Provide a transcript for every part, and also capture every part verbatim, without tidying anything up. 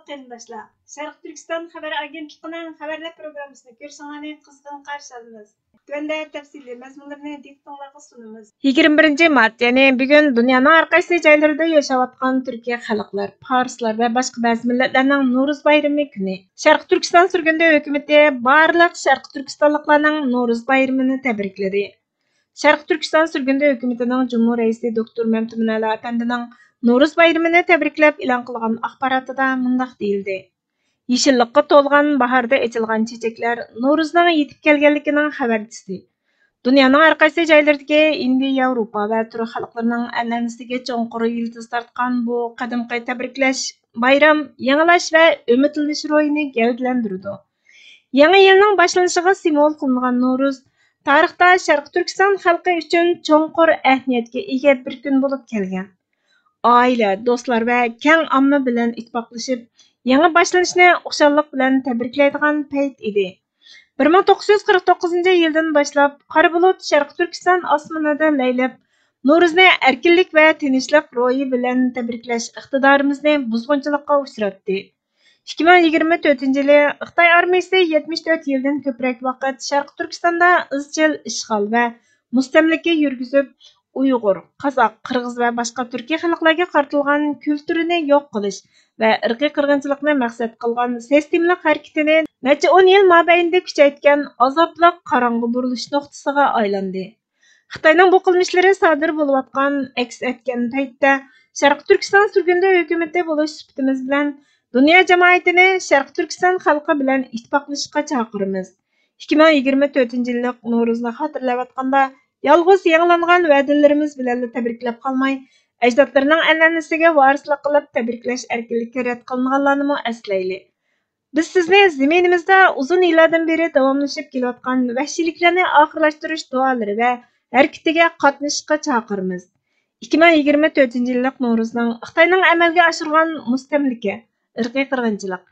قېرىنداشلار، شەرقىي تۈركىستان خەۋەر ئاگېنتلىقىنىڭ خەۋەرلەر پروگراممىسىنى كۆرۈشۈڭلارنى قىزغىن قارشى ئالىمىز. تۆۋەندە تەپسىلىي مەزمۇنلىرىنى دىققىتىڭلارغا سۇنىمىز. يىگىرمە بىرىنچى مارت، يەنى بۈگۈن دۇنيانىڭ ھەر قايسى جايلىرىدا ياشاۋاتقان تۈركىي خەلقلەر، پارسلار ۋە باشقا بەزى مىللەتلەرنىڭ نورۇز بايرىمى كۈنى. شەرقىي تۈركىستان سۈرگۈندە ھۆكۈمىتى بارلىق شەرقىي تۈركىستانلىقلارنىڭ نورۇز بايرىمىنى تەبرىكلىدى. شەرقىي تۈركىستان سۈرگۈندە ھۆكۈمىتىنىڭ جۇمھۇر رەئىسى دوكتور مەمتىمىن ئەلا ئەپەندىنىڭ نورۇز بايرىمىنى تەبرىكلەپ ئېلان قىلغان ئاخباراتىدا مۇنداق دېيىلدى: يېشىللىققا تولغان باھاردا ئېچىلغان چېچەكلەر نورۇزنىڭ يېتىپ كەلگەنلىكىنىڭ خەۋەرچىسى. دۇنيانىڭ ھەر قايسى جايلىرىدىكى ھىندى، ياۋروپا ۋە تۈرك خەلقلىرىنىڭ ئەنئەنىسىگە چوڭقۇر يىلتىز تارتقان بۇ قەدىمكى تەبرىكلەش، بايرام، يېڭىلاش ۋە ئۈمىدلىنىش روھىنى گەۋدىلەندۈرىدۇ. يېڭى يىلنىڭ باشلىنىشىغا سىمۋول قىلىنغان نورۇز تارىختا شەرقىي تۈركىستان خەلقى ئۈچۈن چوڭقۇر ئەھمىيەتكە ئىگە بىر كۈن بولۇپ كەلگەن. ئائىلە، دوستلار ۋە كەڭ ئامما بىلەن ئىتتىپاقلىشىپ، يېڭى باشلىنىشنى خۇشاللىق بىلەن تەبرىكلەيدىغان پەيت ئىدى. بىر مىڭ توققۇز يۈز قىرىق توققۇزىنچى يىلدىن باشلاپ، قارا بۇلۇت شەرقىي تۈركىستان ئاسمىنىدا لەيلەپ، نورۇزنى ئەركىنلىك ۋە تىنچلىق روھى بىلەن تەبرىكلەش ئىقتىدارىمىزنى بۇزغۇنچىلىققا ئۇچراتتى. ئىككى مىڭ يىگىرمە تۆتىنچى يىلى خىتاي ئارمىيىسى يەتمىش تۆت يىلدىن كۆپرەك ۋاقىت شەرقىي تۈركىستاندا ئىزچىل ئىشغال ۋە مۇستەملىكە يۈرگۈزۈپ، ئۇيغۇر، قازاق، قىرغىز ۋە باشقا تۈركىي خەلقلەرگە قارىتىلغان كۈلتۈرىنى يوق قىلىش ۋە ئىرقىي قىرغىنچىلىقنى مەقسەت قىلغان سىستېمىلىق ھەرىكىتىنى نەچچە ئون يىل مابەينىدە كۈچەيتكەن ئازابلىق قاراڭغۇ بۇرۇلۇش نۇقتىسىغا ئايلاندى. خىتاينىڭ بۇ قىلمىشلىرى سادىر بولۇۋاتقان، ئەكس ئەتكەن پەيتتە، شەرقىي تۈركىستان سۈرگۈندە ھۆكۈمىتى بولۇش سۈپىتىمىز بىلەن دۇنيا جامائىتىنى شەرقىي تۈركىستان خەلقى بىلەن ئىتتىپاقلىشىشقا چاقىرىمىز. ئىككى مىڭ يىگىرمە تۆتىنچى يىللىق نورۇزنى خاتىرىلەۋاتقاندا، يالغۇز يېڭىلانغان ۋەدىلىرىمىز بىلەنلا تەبرىكلەپ قالماي، ئەجدادلىرىنىڭ ئەنئەنىسىگە ۋارىسلىق قىلىپ تەبرىكلەش ئەركىنلىكى رەت قىلىنغانلارنىمۇ ئەسلەيلى. بىز سىزنى زېمىنىمىزدا ئۇزۇن يىللاردىن بېرى داۋاملىشىپ كېلىۋاتقان ۋەھشىيلىكلەرنى ئاخىرلاشتۇرۇش دۇئالىرى ۋە ھەرىكىتىگە قاتنىشىشقا چاقىرىمىز. ئىككى مىڭ يىگىرمە تۆتىنچى يىللىق نورۇزنىڭ خىتاينىڭ ئەمەلگە ئاشۇرغان مۇستەملىكە، ئىرقىي قىرغىنچىلىق،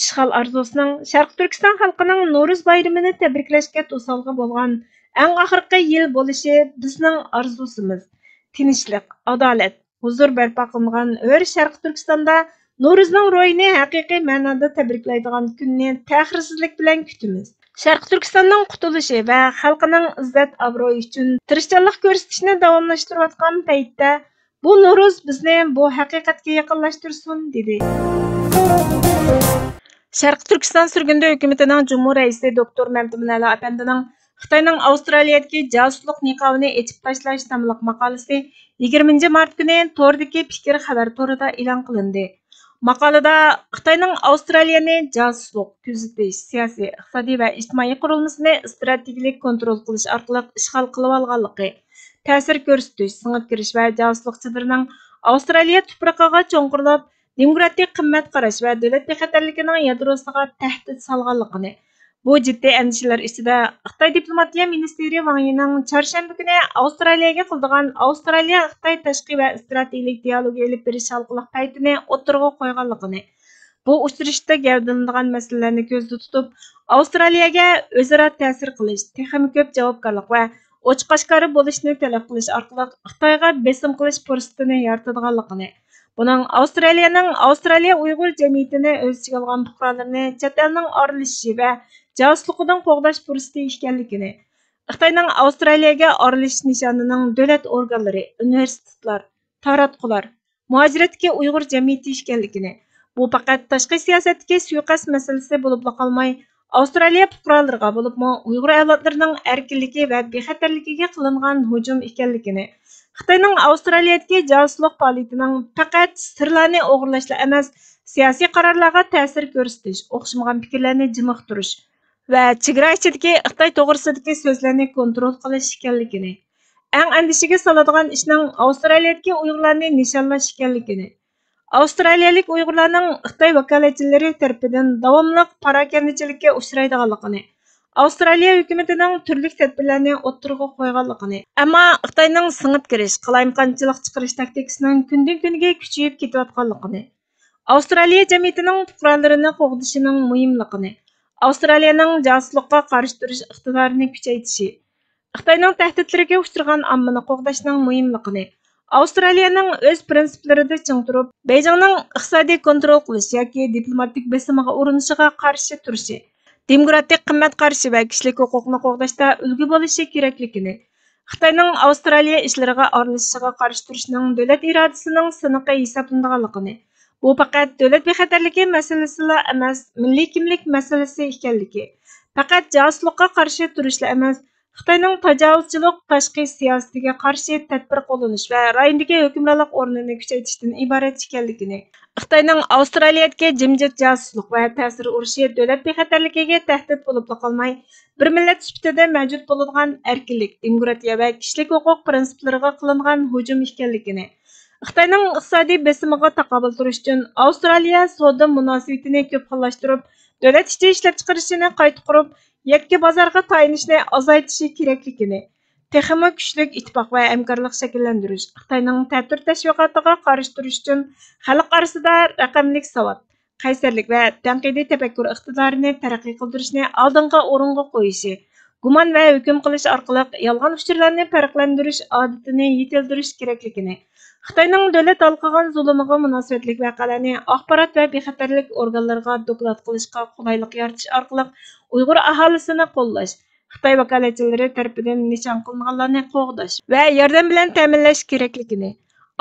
ئىشغال ئارزۇسىنىڭ شەرقىي تۈركىستان خەلقىنىڭ نورۇز بايرىمىنى تەبرىكلەشكە توسالغۇ بولغان ئەڭ ئاخىرقى يىل بولۇشى بىزنىڭ ئارزۇسىمىز. تىنچلىق، ئادالەت، ھۇزۇر بەرپا قىلىنغان ھۆر شەرقىي تۈركىستاندا نورۇزنىڭ روھىنى ھەقىقىي مەنادا تەبرىكلەيدىغان كۈننى تەخىرسىزلىك بىلەن كۈتىمىز. شەرقىي تۈركىستاننىڭ قۇتۇلۇشى ۋە خەلقىنىڭ ئىززەت-ئابرۇيى ئۈچۈن تىرىشچانلىق كۆرسىتىشنى داۋاملاشتۇرۇۋاتقان پەيتتە، بۇ نورۇز بىزنى بۇ ھەقىقەتكە يېقىنلاشتۇرسۇن، دېدى. شەرقىي تۈركىستان سۈرگۈندە ھۆكۈمىتىنىڭ جۇمھۇر رەئىسى دوكتور مەمتىمىن ئەلا ئەپەندىنىڭ خىتاينىڭ ئاۋسترالىيەدىكى جاسۇسلۇق نىقابىنى ئېچىپ تاشلاش ناملىق ماقالىسى يىگىرمىنچى مارت كۈنى توردىكى پىكىر خەۋەر تورىدا ئېلان قىلىندى. ماقالىدا خىتاينىڭ ئاۋسترالىيەنى جاسۇسلۇق، كۆزىتىش، سىياسىي، ئىقتىسادىي ۋە ئىجتىمائىي قۇرۇلمىسىنى ئىستراتېگىيەلىك كونترول قىلىش ئارقىلىق ئىشغال قىلىۋالغانلىقى، تەسىر كۆرسىتىش، سىڭىپ كىرىش ۋە جاسۇسلۇق چېدىرىنىڭ ئاۋسترالىيە تۇپرىقىغا چوڭقۇرلاپ، دېموكراتىك قىممەت قاراش ۋە دۆلەت بىخەتەرلىكىنىڭ يادروسىغا تەھدىت سالغانلىقىنى، بۇ جىددىي ئەندىشىلەر ئىچىدە خىتاي دىپلوماتىيە مىنىستىرى ۋاڭ يىنىڭ چارشەنبە كۈنى ئاۋسترالىيەگە قىلىدىغان ئاۋسترالىيە-خىتاي تاشقى ۋە ئىستراتېگىيەلىك دىئالوگى ئېلىپ بېرىش ھالقىلىق پەيتىنى ئوتتۇرىغا قويغانلىقىنى، بۇ ئۇچرىشىشتا گەۋدىلىنىدىغان مەسىلىلەرنى كۆزدە تۇتۇپ، ئاۋسترالىيەگە ئۆزئارا تەسىر قىلىش، تېخىمۇ كۆپ جاۋابكارلىق ۋە ئوچۇق-ئاشكارا بولۇشنى تەلەپ قىلىش ئارقىلىق خىتايغا بېسىم قىلىش پۇرسىتىنى يارىتىدىغانلىقىنى، بۇنىڭ ئاۋسترالىيەنىڭ ئاۋسترالىيە ئۇيغۇر جەمئىيىتىنى ئۆز ئىچىگە ئالغان پۇقرالىرىنى چەت ئەلنىڭ ئارىلىشىشى ۋە جاسۇسلۇقىدىن قوغداش پۇرسىتى ئىكەنلىكىنى، خىتاينىڭ ئاۋسترالىيەگە ئارىلىشىش نىشانىنىڭ دۆلەت ئورگانلىرى، ئۇنىۋېرسىتېتلار، تاراتقۇلار، مۇھاجىرەتتىكى ئۇيغۇر جەمئىيىتى ئىكەنلىكىنى، بۇ پەقەت تاشقى سىياسەتتىكى سۇيىقەست مەسىلىسى بولۇپلا قالماي، ئاۋسترالىيە پۇقرالىرىغا، بولۇپمۇ ئۇيغۇر ئەۋلادلىرىنىڭ ئەركىنلىكى ۋە بىخەتەرلىكىگە قىلىنغان ھۇجۇم ئىكەنلىكىنى، خىتاينىڭ ئاۋسترالىيەدىكى جاسۇسلۇق پائالىيىتىنىڭ پەقەت سىرلارنى ئوغرىلاشلا ئەمەس، سىياسىي قارارلارغا تەسىر كۆرسىتىش، ئوخشىمىغان پىكىرلەرنى جىمىقتۇرۇش ۋە چېگرا ئىچىدىكى خىتاي توغرىسىدىكى سۆزلەرنى كونترول قىلىش ئىكەنلىكىنى، ئەڭ ئەندىشىگە سالىدىغان ئىشنىڭ ئاۋسترالىيەدىكى ئۇيغۇرلارنى نىشانلاش ئىكەنلىكىنى، ئاۋسترالىيەلىك ئۇيغۇرلارنىڭ خىتاي ۋاكالەتچىلىرى تەرىپىدىن داۋاملىق پاراكەندىچىلىككە ئۇچرايدىغانلىقىنى، ئاۋسترالىيە ھۆكۈمىتىنىڭ تۈرلۈك تەدبىرلەرنى ئوتتۇرىغا قويغانلىقىنى، ئەمما خىتاينىڭ سىڭىپ كىرىش، قالايمىقانچىلىق چىقىرىش تاكتىكىسىنىڭ كۈندىن-كۈنگە كۈچىيىپ كېتىۋاتقانلىقىنى، ئاۋسترالىيە جەمئىيىتىنىڭ پۇقرالىرىنى قوغدىشىنىڭ مۇھىملىقىنى، ئاۋسترالىيەنىڭ جاسۇسلۇققا قارشى تۇرۇش ئىقتىدارىنى كۈچەيتىشى، خىتاينىڭ تەھدىتلىرىگە ئۇچرىغان ئاممىنى قوغداشنىڭ مۇھىملىقىنى، ئاۋسترالىيەنىڭ ئۆز پىرىنسىپلىرىدا چىڭ تۇرۇپ، بېيجىڭنىڭ ئىقتىسادىي كونترول قىلىش ياكى دىپلوماتىك بېسىمىغا ئۇرۇنۇشىغا قارشى تۇرۇشى، دېموكراتىك قىممەت قارىشى ۋە كىشىلىك ھوقۇقنى قوغداشتا ئۈلگە بولۇشى كېرەكلىكىنى، خىتاينىڭ ئاۋسترالىيە ئىشلىرىغا ئارىلىشىشىغا قارشى تۇرۇشنىڭ دۆلەت ئىرادىسىنىڭ سىنىقى ھېسابلىنىدىغانلىقىنى، بۇ پەقەت دۆلەت بىخەتەرلىكى مەسىلىسىلا ئەمەس، مىللىي كىملىك مەسىلىسى ئىكەنلىكى، پەقەت جاسۇسلۇققا قارشى تۇرۇشلا ئەمەس، خىتاينىڭ تاجاۋۇزچىلىق تاشقى سىياسىتىگە قارشى تەدبىر قوللىنىش ۋە رايوندىكى ھۆكۈمرانلىق ئورنىنى كۈچەيتىشتىن ئىبارەت ئىكەنلىكىنى، خىتاينىڭ ئاۋسترالىيەدىكى جىمجىت جاسۇسلۇق ۋە تەسىر ئۇرۇشى دۆلەت بىخەتەرلىكىگە تەھدىت بولۇپلا قالماي، بىر مىللەت سۈپىتىدە مەۋجۇت بولىدىغان ئەركىنلىك، دېموكراتىيە ۋە كىشىلىك ھوقۇق پىرىنسىپلىرىغا قىلىنغان ھۇجۇم ئىكەنلىكىنى، خىتاينىڭ ئىقتىسادىي بېسىمىغا تاقابىل تۇرۇش ئۈچۈن ئاۋسترالىيە سودا مۇناسىۋىتىنى كۆپ خىللاشتۇرۇپ، دۆلەت ئىچى ئىشلەپچىقىرىشىنى قايتا قۇرۇپ، يەككە بازارغا تايىنىشنى ئازايتىشى كېرەكلىكىنى، تېخىمۇ كۈچلۈك ئىتتىپاق ۋە ھەمكارلىق شەكىللەندۈرۈش، خىتاينىڭ تەتۈر تەشۋىقاتىغا قارشى تۇرۇش ئۈچۈن خەلق ئارىسىدا رەقەملىك ساۋات، قەيسەرلىك ۋە تەنقىدىي تەپەككۇر ئىقتىدارىنى تەرەققىي قىلدۇرۇشنى ئالدىنقى ئورۇنغا قويۇشى، گۇمان ۋە ھۆكۈم قىلىش ئارقىلىق يالغان ئۇچۇرلارنى پەرقلەندۈرۈش ئادىتىنى يېتىلدۈرۈش كېرەكلىكىنى، خىتاينىڭ دۆلەت ھالقىغان زۇلۇمىغا مۇناسىۋەتلىك ۋەقەلەرنى ئاخبارات ۋە بىخەتەرلىك ئورگانلىرىغا دوكلات قىلىشقا قولايلىق يارىتىش ئارقىلىق ئۇيغۇر ئاھالىسىنى قوللاش، خىتاي ۋاكالەتچىلىرى تەرىپىدىن نىشان قىلىنغانلارنى قوغداش ۋە ياردەم بىلەن تەمىنلەش كېرەكلىكىنى،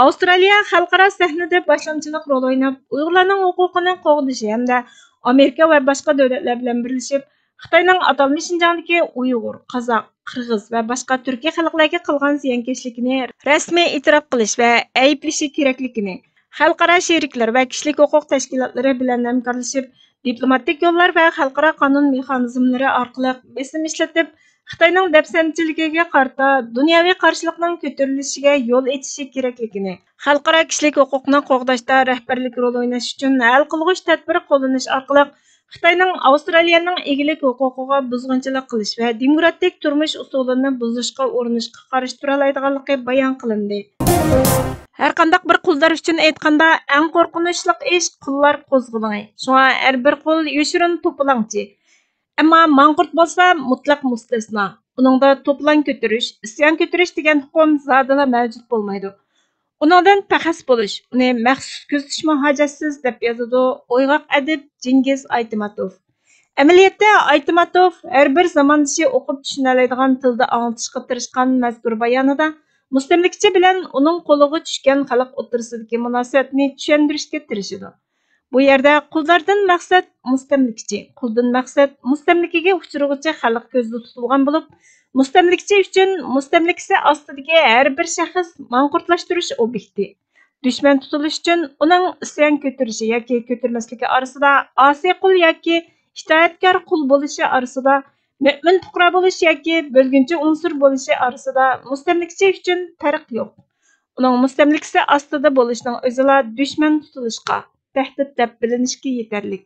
ئاۋسترالىيە خەلقئارا سەھنىدە باشلامچىلىق رول ئويناپ، ئۇيغۇرلارنىڭ ھوقۇقىنى قوغدىشى ھەمدە ئامېرىكا ۋە باشقا دۆلەتلەر بىلەن بىرلىشىپ، خىتاينىڭ ئاتالمىش شىنجاڭدىكى ئۇيغۇر، قازاق، قىرغىز ۋە باشقا تۈركىي خەلقلەرگە قىلغان زىيانكەشلىكىنى رەسمىي ئېتىراپ قىلىش ۋە ئەيىبلىشى كېرەكلىكىنى، خەلقئارا شېرىكلەر ۋە كىشىلىك ھوقۇق تەشكىلاتلىرى بىلەن ھەمكارلىشىپ، دىپلوماتىك يوللار ۋە خەلقئارا قانۇن مېخانىزملىرى ئارقىلىق بېسىم ئىشلىتىپ، خىتاينىڭ دەپسەندىچىلىكىگە قارىتا دۇنياۋى قارشىلىقنىڭ كۆتۈرۈلۈشىگە يول ئېچىشى كېرەكلىكىنى، خەلقئارا كىشىلىك ھوقۇقنى قوغداشتا رەھبەرلىك رول ئويناش ئۈچۈن ھەل قىلغۇچ تەدبىر قوللىنىش ئارقىلىق خىتاينىڭ ئاۋسترالىيەنىڭ ئىگىلىك ھوقۇقىغا بۇزغۇنچىلىق قىلىش ۋە دېموكراتىك تۇرمۇش ئۇسۇلىنى بۇزۇشقا ئۇرۇنۇشقا قارشى تۇرالايدىغانلىقى بايان قىلىندى. ھەرقانداق بىر قۇلدار ئۈچۈن ئېيتقاندا، ئەڭ قورقۇنچلۇق ئىش قۇللار قوزغىلىڭى. شۇڭا ھەر بىر قۇل يوشۇرۇن توپىلاڭچى. ئەمما ماڭقۇرت بولسا مۇتلەق مۇستەسنا. ئۇنىڭدا توپىلاڭ كۆتۈرۈش، ئىسيان كۆتۈرۈش دېگەن ئۇقۇم زادىلا مەۋجۇت بولمايدۇ. ئۇنىڭدىن پەخەس بولۇش، ئۇنى مەخسۇس كۆزىتىشمۇ ھاجەتسىز، دەپ يازىدۇ ئويغاق ئەدىب جىنگىز ئايتماتوف. ئەمەلىيەتتە، ئايتماتوف ھەر بىر زاماندىشى ئوقۇپ چۈشىنەلەيدىغان تىلدا ئاڭلىتىشقا تىرىشقان مەزكۇر بايانىدا مۇستەملىكىچى بىلەن ئۇنىڭ قولىغا چۈشكەن خەلق ئوتتۇرىسىدىكى مۇناسىۋەتنى چۈشەندۈرۈشكە تىرىشىدۇ. بۇ يەردە قۇلداردىن مەقسەت مۇستەملىكىچى، قۇلدىن مەقسەت مۇستەملىكىگە ئۇچرىغۇچى خەلق كۆزدە تۇتۇلغان بولۇپ، مۇستەملىكىچى ئۈچۈن مۇستەملىكىسى ئاستىدىكى ھەر بىر شەخس ماڭقۇرتلاشتۇرۇش ئوبيېكتى. دۈشمەن تۇتۇلۇش ئۈچۈن ئۇنىڭ ئىسيان كۆتۈرۈشى ياكى كۆتۈرمەسلىكى ئارىسىدا، ئاسىي قۇل ياكى ئىتائەتكار قۇل بولۇشى ئارىسىدا، مۆمىن پۇقرا بولۇش ياكى بۆلگۈنچى ئۇنسۇر بولۇشى ئارىسىدا مۇستەملىكىچى ئۈچۈن پەرق يوق. ئۇنىڭ مۇستەملىكىسى ئاستىدا بولۇشنىڭ ئۆزىلا دۈشمەن تۇتۇلۇشقا، تەھدىت دەپ بىلىنىشكە يېتەرلىك.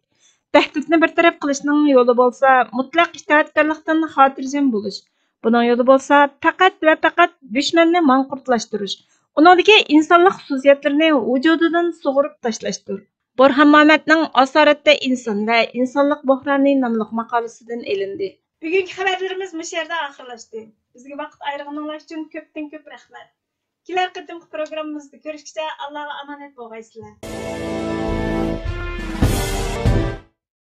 تەھدىتنى بىر تەرەپ قىلىشنىڭ يولى بولسا، مۇتلەق ئىتائەتكارلىقتىن خاتىرجەم بولۇش. بۇنىڭ يولى بولسا، پەقەت ۋە پەقەت دۈشمەننى ماڭقۇرتلاشتۇرۇش، ئۇنىڭدىكى ئىنسانلىق خۇسۇسىيەتلىرىنى ۋۇجۇدىدىن سۇغۇرۇپ تاشلاشتۇر. بۇرھان مامەتنىڭ ئاسارەتتە ئىنسان ۋە ئىنسانلىق بوھرانى ناملىق ماقالىسىدىن ئېلىندى. بۈگۈنكى خەۋەرلىرىمىز مۇشۇ يەردە ئاخىرلاشتى. بىزگە ۋاقىت ئايرىغىنىڭلار ئۈچۈن كۆپتىن كۆپ رەھمەت. كېلەر قېتىمقى پروگراممىمىزدا كۆرۈشكىچە، ئاللاغا ئامانەت بولغايسىلەر.